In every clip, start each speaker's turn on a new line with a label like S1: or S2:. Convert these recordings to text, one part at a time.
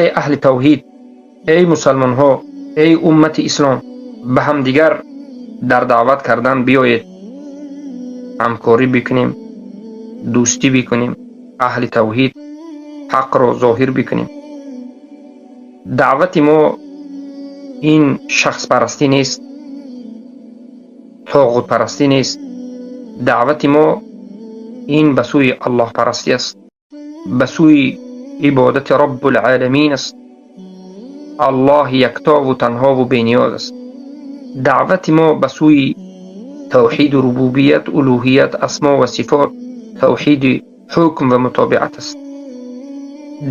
S1: Эй аҳли тавҳид, эй мусалмонҳо, эй уммати ислом, ба ҳамдигар дар даъват кардан биёед, ҳамкорӣ бикунем, дӯстӣ бикунем, аҳли тавҳид ҳақро зоҳир бикунем. Даъвати мо ин шахспарастӣ нест, тоғутпарастӣ нест. Даъвати мо ин ба сӯи аллоҳпарастӣ аст, ба сӯи ибодати Роббулъоламин аст. Аллоҳ яктову танҳову бениёз аст. Даъвати мо ба сӯи тавҳиду рубубият, улӯҳият, асмо ва сифот, тавҳиди ҳукм ва мутобиат аст.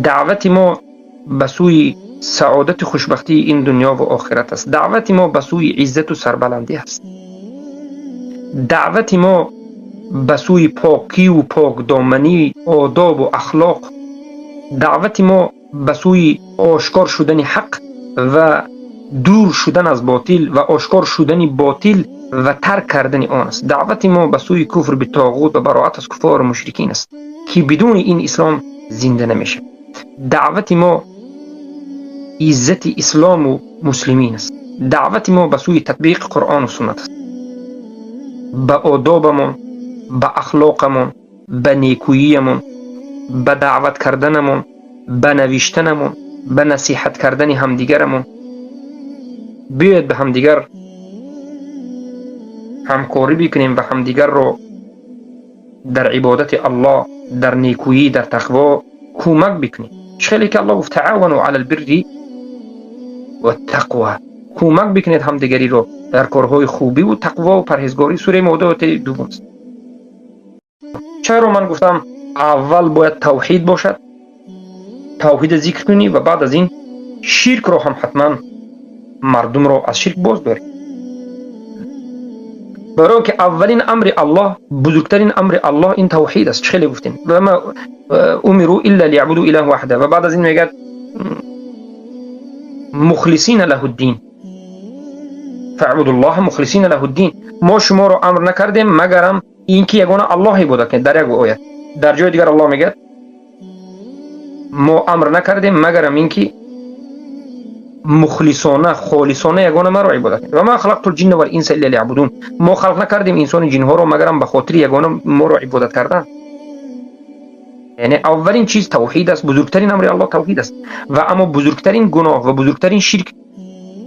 S1: Даъвати мо ба сӯи саодати хушбахтии ин дунё ва охират аст. Даъвати мо ба сӯи иззату сарбаландӣ аст. Даъвати мо ба сӯи покиву покдоманӣ, одобу ахлоқ. Даъвати мо ба сӯи ошкор шудани ҳақ ва дур шудан аз ботил ва ошкор шудани ботил ва тарк кардани он аст. Даъвати мо ба сӯи куфр битоғут ва бароат аз куфору мушрикин аст, ки бидуни ин ислом зинда намешавад. Даъвати мо иззати ислому муслимин аст. Даъвати мо ба сӯи татбиқи Қуръону суннат аст. Ба одобамон, ба ахлоқамон, ба некӯиямон, ба даъват карданамон, ба навиштанамон, ба насиҳат кардани ҳамдигарамон биёед, ба ҳамдигар ҳамкорӣ бикунем ва ҳамдигарро дар ибодати Аллоҳ, дар некӯӣ, дар тақво кӯмак бикунем. Чӣ хеле ки Аллоҳ гуфт: таавану ала лбирри ваттақва, кӯмак бикунед ҳамдигариро дар корҳои хубиву тақвову парҳезгорӣ. Сураи Моида, ояти дуввум аст. Чаро ман гуфтам, аввал бояд тавҳид бошад, тавҳида зикр кунӣ ва баъд аз ин ширкро ҳам ҳатман мардумро аз ширк боз дорӣ? Барои он ки аввалин амри Аллоҳ, бузургтарин амри Аллоҳ ин тавҳид аст. Чӣ хеле гуфтем: вама умиру илла лиябуду илаҳ ваҳда. Ва баъд аз ин мегӯяд: мухлисина лаҳу ддин, фаъбудуллоҳа мухлисина лаҳу ддин. Мо шуморо амр накардем, магарам ин ки ягона Аллоҳ ибодат кунед. Дар як оят, дар ҷои дигар Аллоҳ мегӯяд: мо амр накардем, магарам ин ки мухлисона, холисона ягона маро ибодат кунед. Ва ма халақту лҷинна вал инса илла лиябудун. Мо халқ накардем инсону ҷинҳоро, магарам ба хотири ягона моро ибодат кардан. Яъне аввалин чиз тавҳид аст, бузургтарин амри Аллоҳ тавҳид аст. Ва аммо бузургтарин гуноҳ ва бузургтарин ширк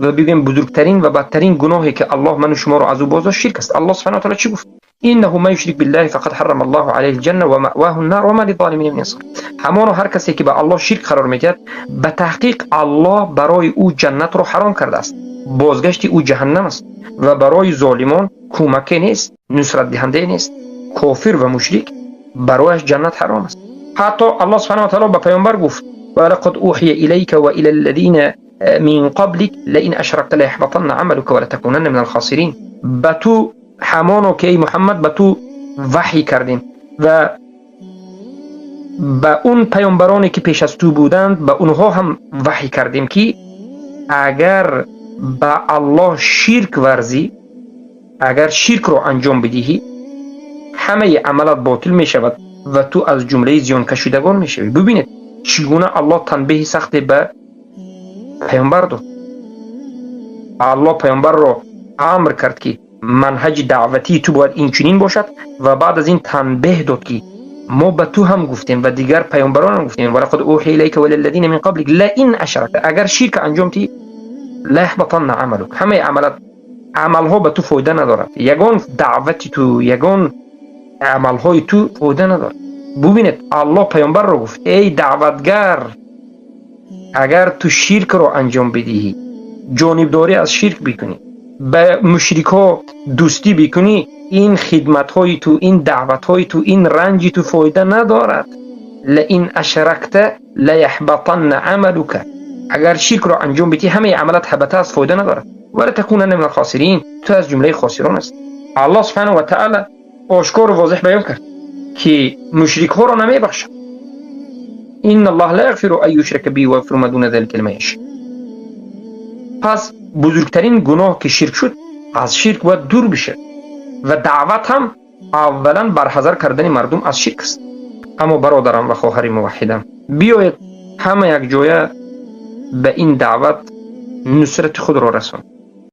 S1: ва бигӯем, бузургтарин ва бадтарин гуноҳе ки Аллоҳ ману шуморо аз ӯ боздошт, ширк аст. Аллоҳ субҳана таала чӣ гуфт? Иннаҳу ман юшрик биллаҳи фақад ҳаррама Аллоҳу алайҳи лҷанна ва маъваҳу ннар ва ма лиззолимина мин ансор. Ҳамоно ҳар касе ки ба Аллоҳ ширк қарор медиҳад, ба таҳқиқ Аллоҳ барои ӯ ҷаннатро ҳаром кардааст, бозгашти ӯ ҷаҳаннам аст ва барои золимон кӯмаке нест, нусратдиҳандае нест. Кофир ва мушрик барояш ҷаннат ҳаром аст. Ҳатто Аллоҳ субҳана ва таала ба паёмбар гуфт: ва лақад ӯҳия илайка ва ила аллазина мин қаблик лаин ашракта лаяҳбатанна амалука ва латакунанна мин алхосирин. Ба ту ҳамоно ки, эй Муҳаммад, ба ту ваҳй кардем ва ба он паёмбароне ки пеш аз ту буданд, ба онҳо ҳам ваҳй кардем, ки агар ба Аллоҳ ширк варзӣ, агар ширкро анҷом бидиҳӣ, ҳамаи амалат ботил мешавад ва ту аз ҷумлаи зиёнкашидагон мешавӣ. Бубинед, чӣ гуна Аллоҳ танбеҳи сахте ба паёмбар дод. Аллоҳ паёмбарро амр кард, ки манҳаҷи даъватии ту бояд инчунин бошад, ва баъд аз ин танбеҳ дод, ки мо ба ту ҳам гуфтем ва дигар паёмбарон ҳам гуфтем: валақад ӯҳия илайка ва илаллазина мин қаблик лаин ашракта, агар ширка анҷом диҳӣ, лаяҳбатанна амалук, ҳамаи амалат, амалҳо ба ту фоида надорад, ягон даъвати ту, ягон амалҳои ту фоида надорад. Бубинед, Аллоҳ паёмбарро гуфт: эй даъватгар, агар ту ширкро анҷом бидиҳӣ, ҷонибдорӣ аз ширк бикунӣ, ба мушрикҳо дӯстӣ бикунӣ, ин хидматҳои ту, ин даъватҳои ту, ин ранҷи ту фоида надорад. Лаин ашракта лаяҳбатанна амалука, агар ширкро анҷом бидиҳӣ, ҳамаи амалат ҳабата аст, фоида надорад. Ва латакунанна мин алхосирин, ту аз ҷумлаи хосирон аст. Аллоҳ субҳанаҳу ва таала ошкору возеҳ баён кард, ки мушрикҳоро намебахшад: инна Аллоҳ ла яғфиру ан юшрака биҳи ва яғфиру ма дуна залика лиман яша. Пас бузургтарин гуноҳ ки ширк шуд, аз ширк бояд дур бишавад ва даъват ҳам аввалан барҳазар кардани мардум аз ширк аст. Аммо бародарам ва хоҳари муваҳҳидам, биёед, ҳама якҷоя ба ин даъват нусрати худро расон.